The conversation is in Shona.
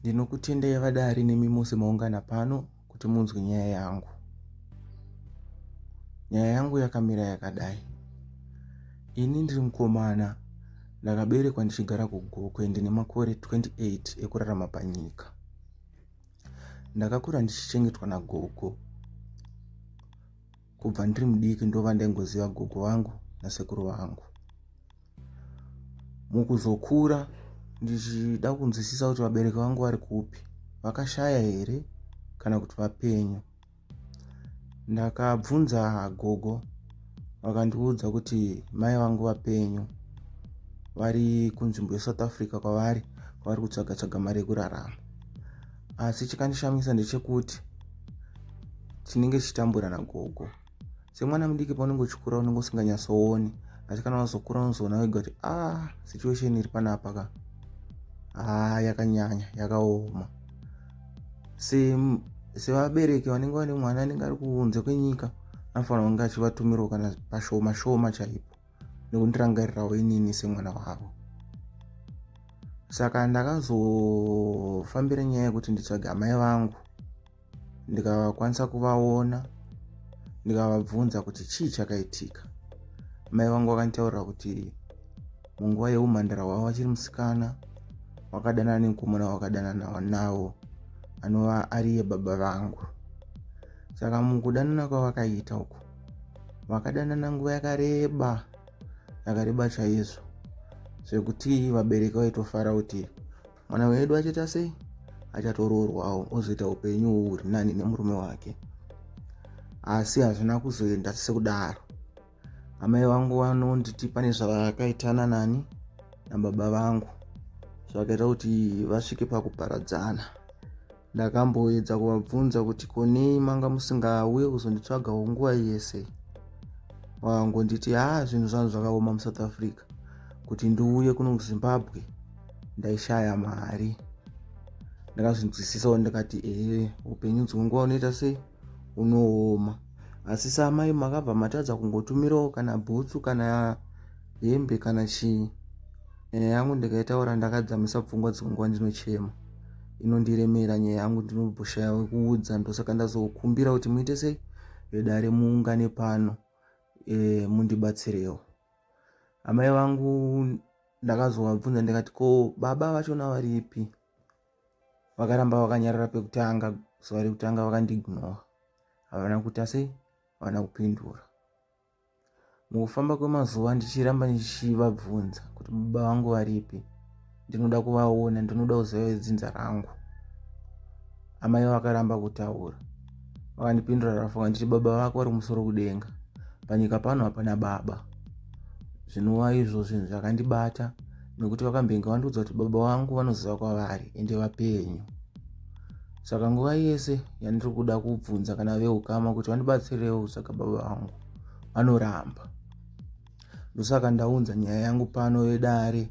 Ndinokutendai vadare nemi mose maungana pano kuti munzwe nyaya yangu. Nyaya yangu yakamira yakadai. Ini ndiri mukomana ndakaberekwa ndichigara kuGokwe ndine makore 28 ekurarama panyika. Ndakakura ndichichengetwa nagogo. Kubva ndiri mudiki ndova ndaingoziva gogo vangu nasekuru vangu. Mukuzokura ndichida kunzwisisa kuti vabereki vangu vari kupi, vakashaya here kana kuti vapenyu. Ndakabvunza gogo vakandiudza kuti mai vangu vapenyu vari kunzvimbo yeSouth Africa kwavari kwavari kutsvaga tsvaga mari yekurarama. Asi chakandishamisa ndechekuti tinenge tichitambura nagogo. Semwana mudiki paunenge uchikura unenge usinganyatsooni asi kana wazokura unozoona wega kuti ah situation iri panapa ka ah yakanyanya yakaoma. Sevabereki vanenge vane mwana anenge ari kunze kwenyika anofanira kunge achivatumirawo kana pashoma shoma chaipo nekundirangarirawo inini semwana wavo. Saka ndakazofambira nyaya yekuti nditsvage amai vangu ndikakwanisa kuvaona ndikavabvunza kuti chii chakaitika. Mai vangu vakanditaurira kuti munguva yeumhandara hwavo vachiri musikana vakadanana nemukomana wavakadanana nawo anova ariye baba vangu. Saka mukudanana kwavakaita uku vakadanana nguva yakareba yakareba chaizvo zvekuti vabereki vaitofara kuti mwana wedu achaita sei achatoroorwawo ozoita upenyu huri nani nemurume wake asi hazvina kuzoenda sekudaro amai vangu vanonditi pane zvavakaitana nani nababa vangu zvakaita kuti vasvike pakuparadzana Ndakamboedza kuvabvunza kuti ko nei manga musingauye kuzonditsvagawo nguva yese. Vakangonditi haa zvinhu zvangu zvakaoma muSouth Africa kuti ndiuye kuno kuZimbabwe ndaishaya mari. Ndakazvinzwisisawo ndikati ehe upenyu dzimwe nguva unoita sei unooma. Asi saamai makabva matadza kungotumirawo kana bhutsu kana hembe kana chii. Nyaya yangu ndikaitaura ndakadzamisa pfungwa dzimwe nguva ndinochema. Inondiremera nyaya yangu ndinoboshaya wekuudza ndosaka ndazokumbira kuti muite sei vedare muungane pano e, mundibatsirewo. Amai vangu ndakazovabvunza ndikati ko baba vachona varipi? Vakaramba vakanyarara pekutanga zuva rekutanga vakandiignore. Havana kuita sei? Havana kupindura. Mukufamba kwemazuva ndichiramba ndichivabvunza kuti baba vangu varipi, ndinoda kuvaona, ndinoda kuziva vedzinza rangu. Amai vakaramba kutaura, vakandipindura rafu vakanditi baba vako vari kumusoro kudenga, panyika pano hapana baba. Zvinova izvo zvinhu zvakandibata nekuti vakambenge vandiudza kuti baba vangu vanoziva kwavari ende vapenyu. Saka nguva yese yandiri kuda kubvunza kana veukama kuti vandibatsirewo kutsvaga baba vangu vanoramba. Ndosaka ndaunza nyaya yangu pano vedare.